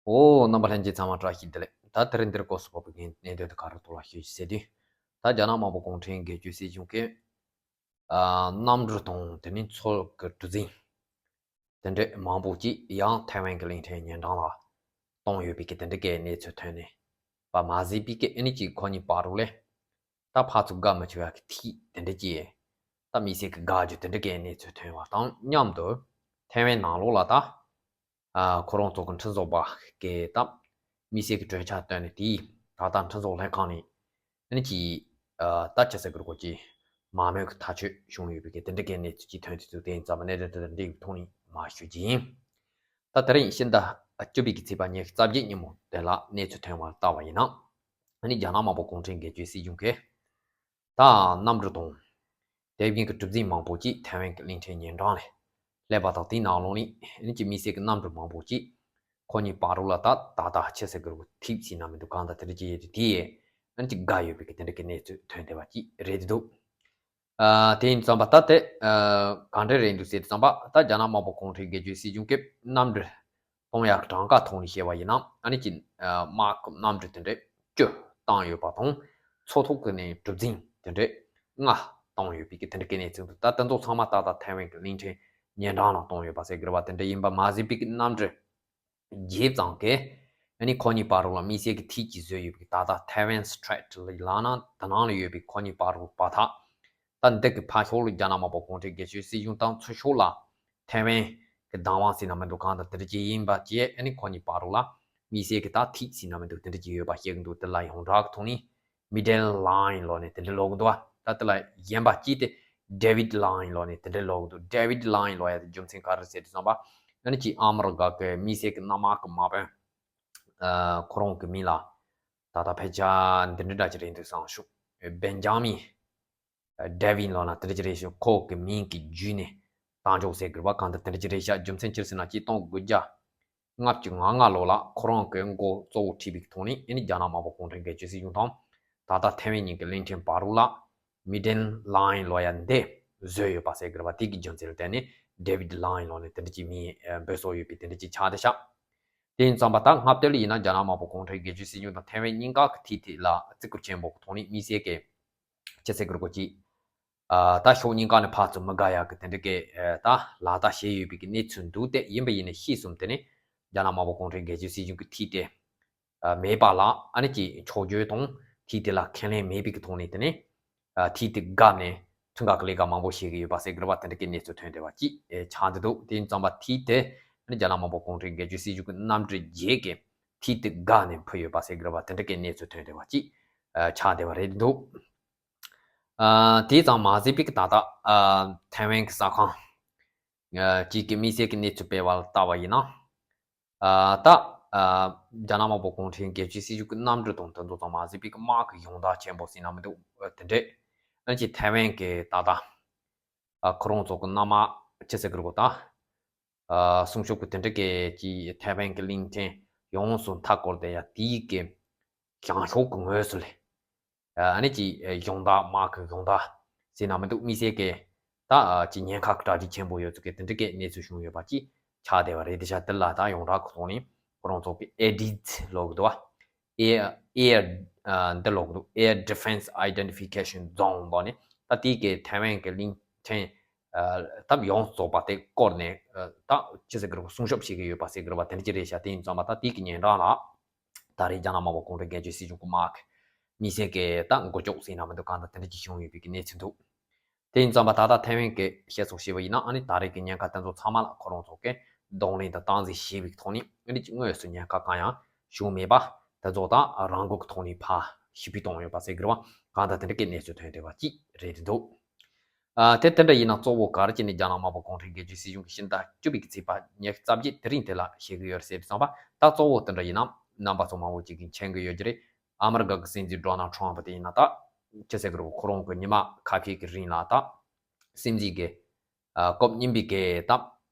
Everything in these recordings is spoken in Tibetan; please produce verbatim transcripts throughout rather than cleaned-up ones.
ཨོ། རྣམ་པ་ལྷན་རྒྱས་ཚང་མ་བཀྲ་ཤིས་བདེ་ལེགས། ད་དེ་རིང་འདིར་སྐོར་སུ་བབས་པའི་གནད་དོན་དེ་ག་རེ་ཐོག་ལ་ཞུ་ཞིག་ཟེར་དུས། ད་རྒྱ་ནག་དམར་པོ་གུང་ཁྲན་སྒེར་གཅོད་སྲིད་གཞུང་གིས་ཨ་གནམ་གྲུ་དང་དེ་ནས་མཚོ་གི་གྲུ་གཟིངས་དེ་འདྲས་མང་པོ་ཅིག་ཡང་ཐའེ་ཝན་གྱི་གླིང་ཕྲན་ཉེ་འགྲམ་ལ་བཏང་ཡོད་པའི་གི་དེ་འདྲ་གི་གནས་ཚུལ་ཐོན་ནས་པ་མ་ཟད་པའི་གི་ཨ་ནི་ཅིག་ཁོ་གཉིས་བར་དུ་ལས་ད་ཕར་ཚུར་དགའ་མི་ཆོག་ཡ་གི་ཐིག་དེ་འདྲ་ཅིག་ད་དམིགས་བསལ་གི་དགའ་རྒྱུ་དེ་འདྲ་གི་གནས་ཚུལ་ཐོན་བ་དང་མཉམ་དུ་ཐའེ་ཝན་ནང་ལོགས་ལ་ད། ཨ་ཁོ་རང་ཚོ་གི་མཐུན་ཚོགས་པ་གི་ད་དམིགས་བསལ་གི་གྲོས་འཆར་བཏོན་ནས་དེས་ད་ལྟ་མཐུན་ཚོགས་ལྷན་ཁང་ནས་ཨ་ནི་ཅིག་ཨ་ད་ཅི་ཟེར་དགོས་རེད། ཀྱི་མང་མོས་ཀྱི་ཐག་གཅོད་བྱུང་ཡོད་པའི་གི་དེ་འདྲ་གི་གནས་ཚུལ་ཅིག་ཐོན་དུས་ཚུལ་དེ་ཡིན་ཙང་གནད་དོན་དེ་དང་འབྲེལ་བའི་ཐོག་ནས་མར་ཞུ་རྒྱུ་ཡིན། ད་དེ་རིང་ཕྱི་ཟླ་བཅུ་པའི་གི་ཚེས་པ་ཉི་ཤུ་རྩ་བརྒྱད་ཉིན་མོ་དེ་ལ་གནས་ཚུལ་ཐོན་པར་བལྟ་བ་ཡིན་ན། ཨ་ནི་རྒྱ་ནག་དམར་པོ་གུང་ཁྲན་སྒེར་གཅོད་སྲིད་གཞུང་གིས། ད་གནམ་གྲུ་དང་། དེ་བཞིན་གྱི་གྲུ་གཟིངས་མང་པོ་ཅིག་ཐའེ་ཝན་གྱི་གླིང་ཕྲན་ཉེ་འགྲམ་ལ་སླེབས་པ་དང་དེའི་ནང་ལོགས་ནས་ཨ་ནི་ཅིག་དམིགས་བསལ་གྱི་གནམ་གྲུ་མང་པོ་ཅིག་ཁོ་གཉིས་བར་དུ་ལ་ད་ད་ད་ཆི་ཟེར་དགོས་རེད། ཐིག་ཟེར་ན་མི་འདུག་གང་ལྟར་དེ་འདྲ་ཅིག་ཡོད་དེ་དེ་ཡས་ཨ་ནི་ཅིག་དགའ་ཡོད་པའི་གི་དེ་འདྲ་གི་གནས་ཚུལ་ཐོན་བསྡད་པ་ཅིག་རེད་འདུག་ཨ་དེ་ཡིན་ཙང་པ་ད་དེ་ཨ་གང་འདྲ་རེད་འདུག་ཟེར་དུས་ཙམ་པ་ད་རྒྱ་ནག་དམར་པོ་གུང་ཁྲན་སྒེར་གཅོད་སྲིད་གཞུང་གིས་གནམ་གྲུ་གཏོང་ཡག་གི་གྲངས་ཀ་ཐོག་ནས་བཤད་པ་ཡིན་ན་ཨ་ནི་ཅིག་དམག་གི་གནམ་གྲུ་དེ་འདྲ་བཅུ་བཏང་ཡོད་པ་དང་མཚོ་ཐོག་གི་ནས་གྲུ་གཟིངས་དེ་འདྲ་ལྔ་བཏང་ཡོད་པའི་གི་དེ་འདྲ་གི་གནས་ཚུལ་འདུག་ད་དེ་ཚོ་ཚང་མ་ད་ལྟ་ཐའེ་ཝན་གི་གླིང་ཕྲན་ཉེ་འགྲམ་ལ་བཏང་ཡོད་པ་ཟེར་དགོས་རེད་པ། དེ་འདྲ་ཡིན་པ་མ་ཟད་པའི་གི་གནམ་གྲུ་བརྒྱད་ཙམ་གི་ཨ་ནི་ཁོ་གཉིས་བར་དུ་ལ་དམིགས་བསལ་གི་ཐིག་ཅིག་བཟོས་ཡོད་པའི་གི་ད་ལྟ་ཐའེ་ཝན་སི་ཊེ་རེ་ཊི་ལབ་ན་དེ་ནང་ལ་ཡོད་པའི་ཁོ་གཉིས་བར་དུ་བར་ཐག་ད་འདི་གི་ཕར་ཕྱོགས་ལ་རྒྱ་ནག་དམར་པོ་གུང་ཁྲན་སྒེར་གཅོད་སྲིད་གཞུང་དང་ཚུར་ཕྱོགས་ལ་ཐའེ་ཝན་གི་བདག་དབང་ཟེར་ན་མི་འདུག་གང་ལྟར་དེ་འདྲ་ཅིག་ཡིན་པ་བཅས་ཨ་ནི་ཁོ་གཉིས་བར་དུ་ལ་དམིགས་བསལ་གི་ད་ཐིག་ཟེར་ན་མི་འདུག་དེ་འདྲ་ཅིག་ཡོད་པ་བཤད་གི་འདུག་དེ་ལ་ཡོངས་གྲགས་ཀྱི་ཐོག་ནས་མི་ཌལ་ལའིན་ལབ་ནས་དེ་འདྲ་ལབ་གི་འདུག་ད་དེ་ལ་གཞན་པ་གཅིག་དེ་ཌེ་བིཌ་ལའིན་ལབ་ནས་དེ་འདྲ་ལབ་གི་འདུག་ཌེ་བིཌ་ལའིན་ལབ་ཡ་དེ་རྒྱུ་མཚན་ག་རེ་ཟེར་དུས་ཙམ་པ་ཨ་ནི་ཅིག་ཨ་མི་རི་ཀ་གི་དམིགས་བསལ་གི་གནམ་དམག་གི་དམག་དཔོན་ཨ་ཁོ་རང་གི་མིང་ལ་ད་ལྟ་ཕལ་ཆེར་འདི་འདྲ་འདྲ་ཅིག་རེད་འདུག་བསམ་ཞུ། བེན་ཇ་མིན། ཌེ་བིན་ལབ་ན་དེ་འདྲ་ཅིག་རེད་ཤག་ཁོ་གི་མིང་གི་བརྒྱུད་ནས་བཏང་ཆོག་ཟེར་གི་རེད་པ། གང་ལྟར་དེ་འདྲ་ཅིག་རེད་ཤག་རྒྱུ་མཚན་ཅི་ཟེར་ན་ཆིག་སྟོང་དགུ་བརྒྱ་ལྔ་བཅུ་ང་ལྔ་ལོ་ལ་ཁོ་རང་གི་མགོ་གཙོ་བོ་ཁྲིད་པའི་ཐོག་ནས་ཨ་ནི་རྒྱ་ནག་དམར་པོ་གུང་ཁྲན་སྒེར་གཅོད་སྲིད་གཞུང་དང་ད་ལྟ་ཐའེ་ཝན་གཉིས་ཀྱི་གླིང་ཕྲན་བར་དུ་ལ་མི་ཌལ་ལའིན་ལབ་ཡ་འདི་བཟོས་ཡོད་པ་ཟེར་གི་རེད་པ། དེ་གི་རྒྱུ་མཚན་ལ་བརྟེན་ནས་ཌེ་བིཌ་ལའིན་ལབ་ནས་དེ་འདྲ་ཅིག་མིང་འབོད་སྲོལ་ཡོད་པའི་དེ་འདྲ་ཅིག་ཆགས་བསྡད་ཤག་དེ་ཡིན་ཙང་པ་ད་སྔ་བལྟས་ལ་ཡིན་ན་རྒྱ་ནག་དམར་པོ་གུང་ཁྲན་སྒེར་གཅོད་སྲིད་གཞུང་དང་ཐའེ་ཝན་གཉིས་ཀ་གི་ཐིག་དེ་ལ་བརྩི་བཀུར་ཆེན་པོ་གི་ཐོག་ནས་དམིགས་བསལ་གྱི་ཅི་ཟེར་དགོས་རེད་གོ་ཅི། ཨ་ད་ཕྱོགས་གཉིས་ཀ་ནས་ཕར་ཚུར་མི་དགའ་ཡག་གི་དེ་འདྲ་གི་ཨ་ད་ལག་བསྟར་བྱས་ཡོད་པའི་གི་གནས་ཚུལ་འདུག་སྟེ། ཡིན་པ་ཡིན་ན་ཤེས་སོང་དེ་ནི་རྒྱ་ནག་དམར་པོ་གུང་ཁྲན་སྒེར་གཅོད་སྲིད་གཞུང་གི་ཐིག་དེ་ཨ་མེད་པ་ལ་ཨ་ནི་ཅིག་ཕྱོགས་བསྐྱོད་དང་ཐིག་དེ་ལ་ཁས་ལེན་མེད་པའི་གི་ཐོག་ནས་དེ་ནི། ཨ་ཐིག་དེ་བཀབ་ནས་ཁྲིམས་འགལ་གྱི་ལས་ཀ་མང་པོ་བྱེད་ཀྱི་ཡོད་པ་ཟེར་གི་རེད་པ། དེ་འདྲ་གི་གནས་ཚུལ་ཐོན་བསྡད་པ་ཅིག་ཨེ་ཆགས་བསྡད་འདུག་དེ་ཡིན་ཙང་པ་ཐིག་དེ་ཨ་ནི་རྒྱ་ནག་དམར་པོ་གུང་ཁྲན་སྒེར་གཅོད་སྲིད་གཞུང་གི་གནམ་གྲུ་བརྒྱད་ཀྱི་ཐིག་དེ་བཀབ་ནས་ཕུལ་ཡོད་པ་ཟེར་གི་རེད་པ། དེ་འདྲ་གི་གནས་ཚུལ་ཐོན་བསྡད་པ་ཅིག་ཨ་ཆགས་བསྡད་པ་རེད་འདུག་ཨ་དེ་ཙམ་མ་ཟད་པའི་གི་ད་ལྟ་ཨ་ཐའེ་ཝན་གྱི་གསར་ཁང་ཨ་ཅིག་གི་དམིགས་བསལ་གྱི་གནས་ཚུལ་སྤེལ་བ་ལ་བལྟ་བ་ཡིན་ན། ཨ་ད་ཨ་རྒྱ་ནག་དམར་པོ་གུང་ཁྲན་སྒེར་གཅོད་སྲིད་གཞུང་གི་གནམ་གྲུ་དང་དེ་ཚོ་ཚང་མ་གཟིགས་པའི་དམག་གི་ཡོང་འབབ་ཆེན་པོ་ཟེར་ན་མི་འདུག་དེ་འདྲས། ཨ་ཅེ་ཐའེ་ཝན་གྱི་ད་ལྟ་ཨ་ཁོ་རང་ཚོ་གི་གནམ་དམག་ཅི་ཟེར་གི་རེད་གོ། ད་ཨ་སྲུང་སྐྱོབ་ཀྱི་དེ་འདྲས་གི་ཅི་ཐའེ་ཝན་གྱི་གླིང་ཕྲན་ཡོངས་སུ་མཐའ་བསྐོར་ཏེ་ཡ་དེའི་གི་བྱང་ཕྱོགས་ཀྱི་ངོས་སུ་ལས། ཨ་ནི་ཅི་ཡོང་འབབ་དམག་གི་ཡོང་འབབ་ཟེར་ན་མི་འདུག་དམིགས་བསལ་གྱི་ད་ཅི་ཉེན་ཁ་གི་གྲ་སྒྲིག་ཆེན་པོ་ཡོད་ཚུལ་གྱི་དེ་འདྲ་གི་གནས་ཚུལ་བྱུང་ཡོད་པ་ཅིག་ཆགས་བསྡད་པ་རེད། དེ་ཤ་དེ་ལ་ད་ཡོངས་གྲགས་ཀྱི་ཐོག་ནས་ཁོ་རང་ཚོ་གི་ཨེ་ཌི་ཨེ་ལབ་གི་འདུག་བ། ཨེ་ཨེ་འདི་ལབ་གི་འདུག Air Defense Identification Zone ལབ་ནས་ད་དེའི་གི་ཐའེ་ཝན་གི་གླིང་ཕྲན་ད་ཡོངས་རྫོགས་པ་དེ་བསྐོར་ནས་ད་ཅི་ཟེར་གི་རེད་གོ། སྲུང་སྐྱོབ་བྱེད་ཀྱི་ཡོད་པ་ཟེར་གི་རེད་བ། དེ་འདྲ་ཅིག་རེད་ཤག་དེ་ཡིན་ཙང་མ་ད་དེའི་གི་ཉེ་འགྲམ་ལ། ད་རེས་རྒྱ་ནག་དམར་པོ་གུང་ཁྲན་སྒེར་གཅོད་སྲིད་གཞུང་གི་དམག་གི་དམིགས་བསལ་གྱི་ད་མགོ་ལྕོག་ཟེར་ན་མི་འདུག་གང་ལྟར་དེ་འདྲ་ཅིག་བྱུང་ཡོད་པའི་གི་གནས་ཚུལ་འདུག་དེ་ཡིན་ཙང་པ་ད་ལྟ་ཐའེ་ཝན་གྱི་བཤད་སོགས་བྱས་པ་ཡིན་ན་ཨ་ནི་ད་རེས་ཀྱི་ཉེན་ཁ་དེ་ཚོ་ཚང་མ་ལ་ཁོ་རང་ཚོ་གིས་གདོང་ལེན་དང་སྟངས་འཛིན་བྱས་པའི་ཐོག་ནས་ཨ་ནི་དངོས་སུ་ཉེན་ཁ་གང་ཡང་བྱུང་མེད་པ་དེ་ཚོ་ད་རང་འགུལ་གྱི་ཐོག་ནས་ཕར་ཞི་བའི་གཏོང་ཡོད་པ་ཟེར་གི་རེད་བ། གང་ལྟར་དེ་འདྲ་གི་གནས་ཚུལ་ཐོན་བསྡད་པ་ཅིག་རེད་འདུག་ཨ་དེ་དེ་འདྲ་ཡིན་ན་གཙོ་བོ་ག་རེ་བྱས་ནས་རྒྱ་ནག་དམར་པོ་གུང་ཁྲན་སྒེར་གཅོད་སྲིད་གཞུང་གི་ཕྱི་ཟླ་བཅུ་པའི་གི་ཚེས་པ་ཉི་ཤུ་རྩ་བརྒྱད་དེ་རིང་དེ་ལ་བཤད་གི་ཡོད་རེད་ཟེར་དུས་ཙམ་པ་ད་གཙོ་བོ་དེ་འདྲ་ཡིན་ན་རྣམ་པ་ཚོ་མང་པོ་ཅིག་གིས་མཁྱེན་གི་ཡོད་ཀྱི་རེད། ཨ་མི་རི་ཀ་གི་སྲིད་འཛིན་ཌོ་ནལ་ཊམ་པ་དེ་ཡིན་ན་ད་ཅི་ཟེར་གི་རེད། ཁོ་རང་གི་ཉི་མ་ཁ་ཤས་ཀྱི་རིང་ལ་ད་སྲིད་འཛིན་གི་ཨ་སྐབས་གཉིས་པའི་གི་ད་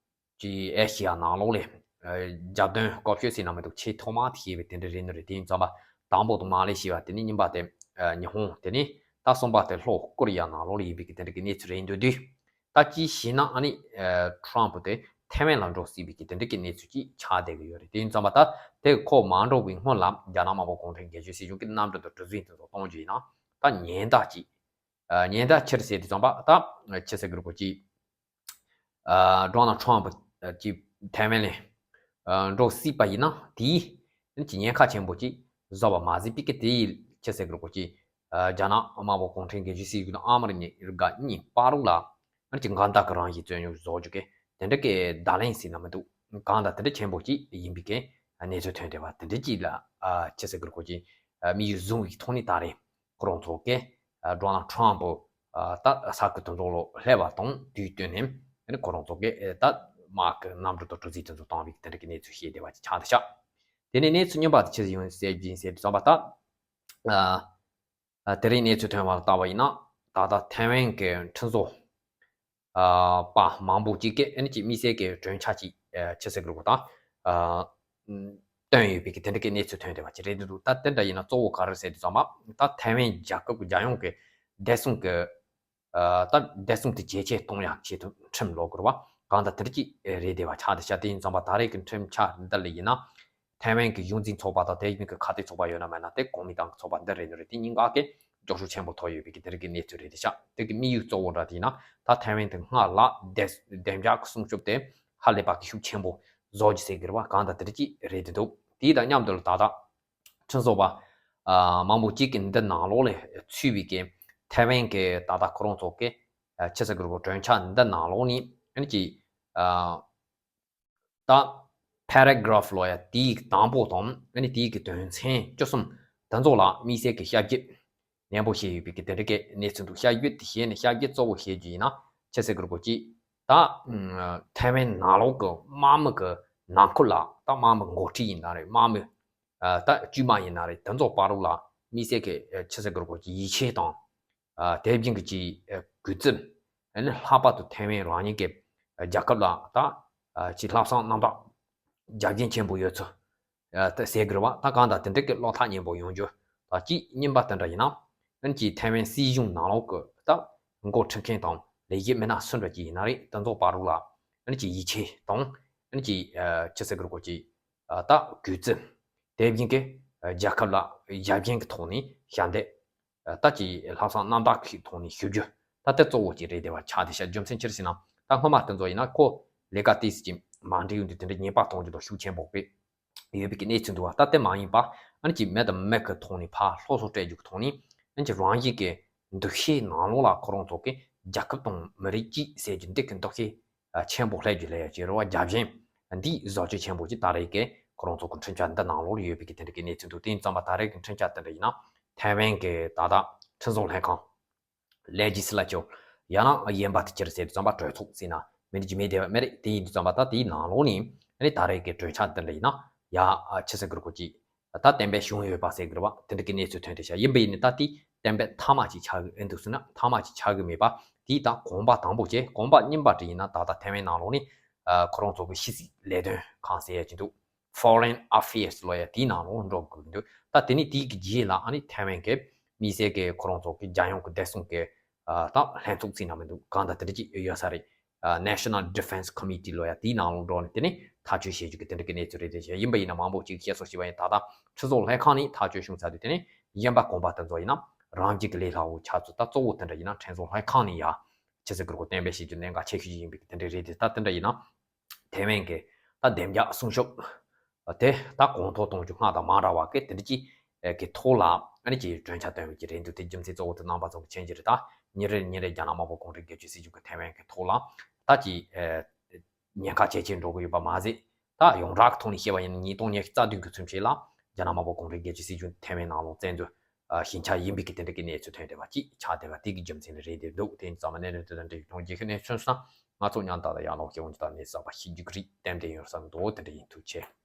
ཅི་ཨེ་ཤི་ཡ་ནང་ལོགས་ལས་ཨ་རྒྱབ་རྟེན་སྐབས་ཤོད་ཟེར་ན་མི་འདུག་ཆེས་ཐོག་མ་དེ་ཞེས་པའི་དེ་འདྲ་རེད་ནི་རེད། དེ་ཡིན་ཙང་པ་དང་པོ་དང་མ་ལེ་ཤི་ཡ་དེ་ནི་གཉིས་པ་དེ་ཨ་ཉི་ཧོང་དེ་ནི་ད་གསུམ་པ་དེ་ལྷོ་ཀོ་རི་ཡ་ནང་ལོགས་ལ་ཡིན་པའི་གི་དེ་འདྲ་གི་གནས་ཚུལ་རེད་འདུག་དུས། ད་ཅི་ཞེ་ན་ཨ་ནི་ཨ་ཊམ་པ་དེ་ ཐའེ་ཝན་ལ་འགྲོ་སྲིད་པའི་གི་དེ་འདྲ་གི་གནས་ཚུལ་ཅིག་ཆགས་བསྡད་ཀྱི་ཡོད་རེད། དེ་ཡིན་ཙམ་པ་ད་དེ་ཁོ་མ་འགྲོ་བའི་སྔོན་ལ་རྒྱ་ནག་དམར་པོ་གུང་ཁྲན་སྒེར་གཅོད་སྲིད་གཞུང་གི་གནམ་གྲུ་དང་གྲུ་གཟིངས་དེ་ཚོ་གཏོང་རྒྱུ་ཡིན་ན་ད་ཉེན་བརྡ་ཅིག་ཉེན་བརྡ་ཕྱིར་ཟེར་དུས་ཙམ་པ་ད་ཕྱི་ཟེར་དགོས་རེད་གོ་ཅིག་ཌོ་ནལ་ཊམ་ཕུ་ཅིག་ཐའེ་ཝན་ལ་འགྲོ་སྲིད་པ་ཡིན་ན་དེའི་ཅིག་ཉེན་ཁ་ཆེན་པོ་ཅིག་བཟོ་བ་མ་ཟད་པའི་གི་དེ་ཡི་ཕྱི་ཟེར་དགོས་རེད་གོ་ཅིག་རྒྱ་ནག་དམར་པོ་གུང་ཁྲན་སྒེར་གཅོད་སྲིད་གཞུང་དང་ཨ་མི་རི་ཀ་གཉིས་བར་ལ་ཅིག་འགལ་ཟླ་གི་རང་བཞིན་རྩོད་རྙོག་བཟོ་རྒྱུ་གི་དེ་འདྲ་གི་བརྡ་ལན་ཟེར་ན་མི་འདུག་གང་ལྟར་དེ་འདྲ་ཆེན་པོ་ཅིག་ཡིན་པའི་གི་གནས་ཚུལ་ཐོན་བསྡད་པ་དེ་འདྲ་ཅིག་ལ་ཕྱི་ཟེར་དགོས་རེད་གོ་ཅིག་དམིགས་ཡུལ་བཟུང་བའི་ཐོག་ནས་ད་རེས་ཁོ་རང་ཚོ་གིས་ཌོ་ནལ་ཊམ་ཕུ་ད་ས་ཁུལ་དེ་ཚོ་ལ་སླེབས་པ་དང་དུས་བསྟུན་ནས་ཁོ་རང་ཚོ་གིས་ད་དམག་གི་གནམ་གྲུ་དང་གྲུ་གཟིངས་དེ་ཚོ་བཏང་བའི་དེ་འདྲ་གི་གནས་ཚུལ་བཤད་བསྡད་པ་ཅིག་ཆགས་བསྡད་ཤག་དེ་ནས་གནས་ཚུལ་རྙིང་པ་དེ་ཆི་ཟིག་ཡིན་ཟེར་གྱིན་ཟེར་དུས་ཙམ་པ་ད་དེ་རིང་གནས་ཚུལ་ཐོན་པ་ལ་བལྟས་པ་ཡིན་ན་ད་ལྟ་ཐའེ་ཝན་གྱི་ཁྲིམས་བཟོ་པ་མང་པོ་ཅིག་གིས་ཨ་ནི་ཅིག་དམིགས་བསལ་གྱི་གྲོས་འཆར་ཅིག་ཨ་ཕྱི་ཟེར་དགོས་རེད་གོ་ད་ཨ་བཏོན་ཡོད་པའི་གི་དེ་འདྲ་གི་གནས་ཚུལ་ཐོན་བསྡད་པ་ཅིག་རེད་འདུག་ད་དེ་འདྲ་ཡིན་ན་གཙོ་བོ་ག་རེ་ཟེར་དུས་ཙམ་པ་ད་ཐའེ་ཝན་རྒྱལ་ཁབ་ཀྱི་རྒྱལ་ཡོངས་ཀྱི་བདེ་སྲུང་གི་ཨ་ད་བདེ་སྲུང་དེ་ཇེ་ཆེ་གཏོང་ཡག་ཆེད་དུ་ཁྲིམས་ལོག་དགོས་པ་གང་ལྟར་དེ་འདྲ་ཅིག་རེད་བསྡད་པ་ཆགས་བསྡད་ཤག་དེ་ཡིན་ཙམ་པ་ད་རེས་ཀྱི་ཁྲིམས་འཆར་འདི་ལ་ཡིན་ན་ཐའེ་ཝན་གྱི་གཞུང་འཛིན་ཚོགས་པ་དང་དེ་བཞིན་གྱི་ཁ་གཏད་ཚོགས་པ་ཡོད་ན་མེད་ན་དེ་གོ་མིན་ཏང་གི་ཚོགས་པ་འདི་རེད་འདི་རེད་དེ་གཉིས་ཀ་གིས་རྒྱབ་སྐྱོར་ཆེན་པོ་ཐོབ་ཡོད་པའི་གི་དེ་རིགས་ཀྱི་གནས་ཚུལ་རེད་དེ་ཤག་དེ་གི་དམིགས་ཡུལ་གཙོ་བོ་འདྲ་དེ་ཡིན་ན་ད་ཐའེ་ཝན་དེ་སྔར་ལ་བདེ་བདེ་འཇགས་ཀྱི་སྲུང་སྐྱོབ་དེ་ཧ་ལས་པ་གི་ཤུགས་ཆེན་པོ་བཟོ་རྒྱུ་ཟེར་གི་རེད་བ་གང་ལྟར་དེ་རིགས་ཀྱི་རེད་དེ་འདུག་དེ་དང་མཉམ་དུ་ལ་ད་ལྟ་ཁྲིམས་བཟོ་པ་ཨ་མང་པོ་གཅིག་གི་འདི་ནང་ལོགས་ལ་ཚུད་པའི་གི་ཐའེ་ཝན་གི་ད་ལྟ་ཁོ་རང་ཚོ་གི་ཨ་ཕྱི་ཟེར་གི་རེད་གོ་གྲོས་འཆར་འདི་ནང་ལོགས་ནས་ཨ་ནི་ཅིག་ཨ། ད་paragraph་ལོ་ཡ་དེའི་དང་པོ་དང་ཨ་ནི་དེའི་གི་དོན་ཚན་བཅུ་གསུམ་དེ་ཚོ་ལ་དམིགས་བསལ་གྱི་ཞིབ་དཔྱད་ནན་པོ་བྱས་ཡོད་པའི་གི་དེ་འདྲ་གི་གནས་ཚུལ་འདུག་ཞིབ་དཔྱད་དེ་བྱས་ནས་ཞིབ་དཔྱད་གཙོ་བོ་བྱེད་རྒྱུ་ཡིན་ན་ཆི་ཟེར་དགོས་རེད་གོ་ཅིག་ད་ཐའེ་ཝན་ནང་ལོགས་ཀྱི་དམག་མི་གི་ནང་ཁུལ་ལ་ད་དམག་མི་འགོ་ཁྲིད་ཡིན་ན་རེད་དམག་མི་ད་དཀྱུས་མ་ཡིན་ན་རེད་དེ་ཚོ་བར་ལ་དམིགས་བསལ་གྱི་ཆི་ཟེར་དགོས་རེད་གོ་ཅིག་ཡིད་ཆེས་དང་དེ་བཞིན་གྱི་གུས་བརྩི། ལྷག་པར་དུ་ཐའེ་ཝན་རང་ཉིད་ཀྱི་རྒྱལ་ཁབ་ལ་ད་ཅིག་ལྷག་བསམ་རྣམ་དག་རྒྱབ་འགལ་ཆེན་པོ་ཡོད་ཚུལ་ད་ཟེར་དགོས་རེད་བ། ད་གང་ལྟར་དེ་འདྲ་གི་བློ་ཐག་ཉེ་པོ་ཡོང་རྒྱུ་ད་ཅིག་རྙིང་པ་དེ་འདྲ་ཡིན་ན་ཨ་ནི་ཅིག་ཐའེ་ཝན་སྲིད་གཞུང་ནང་ལོགས་ཀྱི་ད་འགོ་ཁྲིད་མཁན་དང་ལས་བྱེད་མི་སྣ་སུ་འདྲ་ཅིག་ཡིན་ན་རེད་དེ་ཚོ་བར་ལ་ཨ་ནི་ཅིག་ཡིད་ཆེས་དང་ཨ་ནི་ཅིག་ཆི་ཟེར་དགོས་རེད་གོ་ཅིག་ད་གུས་བརྩི། དེ་བཞིན་གྱི་རྒྱལ་ཁབ་ལ་རྒྱབ་འགལ་གྱི་ཐོག་ནས་ཞབས་འདེགས། ད་ཀྱི་ལྷག་བསམ་རྣམ་དག་གི་ཐོག་ནས་ཞུ་རྒྱུ་ད་དེ་གཙོ་བོ་ཅིག་རེད་བསྡད་པ་ཆགས་བསྡད་ཤག་རྒྱུ་མཚན་ཅི་རེད་ཟེར་ན་ད་སྔོན་མ་དེ་ཚོ་ཡིན་ན་ཁོ་ལས་ཀ་ཏོག་ཙམ་ཅིག་མ་འགྲིག་ཡོང་དུས་དེ་འདྲ་ཉེས་པ་གཏོང་རྒྱུ་དང་ཤུགས་ཆེན་པོ་དཔེ་ཡོད་པའི་གི་གནས་ཚུལ་འདུག་བ། ད་དེ་མ་ཡིན་པ་ཨ་ནི་ཅིག་མི་དང་མི་གི་ཐོག་ནས་ཕར་སློབ་གསོ་སྤྲད་རྒྱུ་གི་ཐོག་ནས་ཨ་ནི་ཅིག་རང་བཞིན་གྱི་འདུ་ཤེས་ནང་ལོགས་ལ་ཁོ་རང་ཚོ་གི་རྒྱལ་ཁབ་དང་མི་རིགས་གཅིག་ཟེར་རྒྱུ་འདི་གི་འདུ་ཤེས་ཆེན་པོ་སླེབས་རྒྱུ་ལས་ཡ་ཅིག་རེད་བ། རྒྱབ་ཆེན་འདི་བཟོ་བཅོས་ཆེན་པོ་ཅིག་ད་རེས་ཀྱི་ཁོ་རང་ཚོ་གི་ཁྲིམས་འཆར་འདི་ནང་ལོགས་ལ་ཡོད་པའི་གི་དེ་འདྲ་གི་གནས་ཚུལ་འདུག་དེ་ཡིན་ཙམ་པ་ད་རེས་ཀྱི་ཁྲིམས་འཆར་དེ་འདྲ་ཡིན་ན་ཐའེ་ཝན་གྱི་ད་ལྟ་ཁྲིམས་བཟོ་ལྷན་ཁང་ལེ་ཇི་སི་ལ་ཅར་ཡང་ན་གཞན་པ་དེ་ཅི་རེད་ཟེར་དུས་ཙམ་པ་གྲོས་ཚོགས་ཟེར་ན་མི་འདི་ཅི་མེད་བསྡད་པ་མེད་རེད། དེ་ཡིན་དུས་ཙམ་པ་ད་དེའི་ནང་ལོགས་ནས་ཨ་ནི་ད་རེས་ཀྱི་གྲོས་འཆར་འདི་འདྲ་ཡིན་ན་ཡ་ཆི་ཟེར་དགོས་རེད་གོ་ཅིག་ད་གཏན་འབེབས་བྱུང་ཡོད་པ་ཟེར་གི་རེད་བ། དེ་འདྲ་གི་གནས་ཚུལ་ཐོན་བསྡད་ཤག་ཡིན་པ་ཡིན་ནི་ད་དེ་གཏན་འབེབས་མཐའ་མ་ཅིག་ཆགས་ཀྱི་ཨེ་འདུག་ཟེར་ན་མཐའ་མ་ཅིག་ཆགས་ཀྱི་མེད་པ། དེའི་ད་གོམ་པ་དང་པོ་བྱས་གོམ་པ་གཉིས་པ་དེ་ཡིན་ན་ད་ལྟ་ཐའེ་ཝན་ནང་ལོགས་ནས་ཁོ་རང་ཚོ་གི་ཕྱི་སྲིད་ལས་དོན་ཁང་ཟེར་ཡ་ཅིག་འདུག Foreign Affairs ལོ་ཡ་དེའི་ནང་ལོགས་འགྲོ་དགོས་ཀྱི་འདུག་ད་དེ་ནི་དེའི་གི་རྗེས་ལ་ཨ་ནི་ཐའེ་ཝན་གི་དམིགས་བསལ་གི་ཁོ་རང་ཚོ་གི་རྒྱལ་ཡོངས་གི་བདེ་སྲུང་གི་ད་ལྷན་ཚོགས་ཟེར་ན་མི་འདུག་གང་ལྟར་དེ་འདྲ་ཅིག་ཡོད་ས་རེད། National Defense Committee ལོ་ཡ་དེའི་ནང་ལོགས་འགྲོ་ནས་དེ་ནི་ཐག་གཅོད་བྱེད་རྒྱུ་གི་དེ་འདྲ་གི་གནས་ཚུལ་རེད་དེ་བྱས། ཡིན་པ་ཡིན་ན་མང་པོ་ཅིག་བཤད་སྲོལ་བྱས་པ་ཡིན་ད་ལྟ་ཁྲིམས་བཟོ་ལྷན་ཁང་ནས་ཐག་གཅོད་བྱུང་ཚར་དུས་དེ་ནི་གཞན་པ་གོམ་པ་དེ་ཚོ་ཡིན་ན་རང་རྒྱལ་གི་ལས་སླ་བོ་ཆགས་ཚུལ། ད་གཙོ་བོ་དེ་འདྲ་ཡིན་ན་ཁྲིམས་བཟོ་ལྷན་ཁང་ནས་ཡ་ཆི་ཟེར་དགོས་རེད་གོ་གཏན་འབེབས་བྱེད་རྒྱུ་གནད་འགག་ཆེ་ཤོས་ཅིག་ཡིན་པའི་གི་དེ་འདྲ་རེད་དེ། ད་དེ་འདྲ་ཡིན་ན་ཐའེ་ཝན་གི་ད་བདེ་འཇགས་སྲུང་སྐྱོབ་དེ་ད་གོང་མཐོར་གཏོང་རྒྱུ་སྔར་དང་མ་འདྲ་བ་གི་དེ་འདྲ་ཅིག་གི་ཐོག་ལ་ཨ་ནི་ཅིག་གྲོས་འཆར་བཏོན་པའི་གི་རེད་འདུག་དེ་རྒྱུ་མཚན་གཙོ་བོ་དེ་རྣམ་པ་ཚོ་གི་མཁྱེན་གྱི་རེད། ད་ཉིན་རེ་ཉིན་རེ་རྒྱ་ནག་དམར་པོ་གུང་ཁྲན་སྒེར་གཅོད་སྲིད་གཞུང་གི་ཐའེ་ཝན་གི་ཐོག་ལ་ད་ཅིག་ཉེན་ཁ་ཇེ་ཆེར་འགྲོ་གི་ཡོད་པ་མ་ཟད། ད་ཡོངས་གྲགས་ཀྱི་ཐོག་ནས་བཤད་པ་ཡིན་ན་ཉིས་སྟོང་ཉི་ཤུ་རྩ་བདུན་གྱི་ཚུན་ཆད་ལ་རྒྱ་ནག་དམར་པོ་གུང་ཁྲན་སྒེར་གཅོད་སྲིད་གཞུང་ཐའེ་ཝན་ནང་ལོགས་བཙན་འཛུལ་ཨ་ཞིང་ཆ་ཡིན་པའི་གི་དེ་འདྲ་གི་གནས་ཚུལ་ཐོན་བསྡད་པ་ཅིག་ཆགས་བསྡད་པ་དེ་གི་རྒྱུ་མཚན་ལ་རེད་བསྡད་འདུག་དེ་ཡིན་ཙང་མ་གནད་དོན་དེ་འདྲ་ཡོད་དོན་རྒྱལ་ཁབ་གནས་ཚུལ་སོང་ན་ང་ཚོ་མཉམ་དུ་ཡར་ལོག་ཤེས་འོང་ཅི་ད་གནས་ཚུལ་པ་ཤེས་རྒྱུ་གི་རིགས་ཏན་ཏན་ཡོད་བསམ་འདུག་དེ་འདྲ་ཡིན། ཐུགས་རྗེ་ཆེ།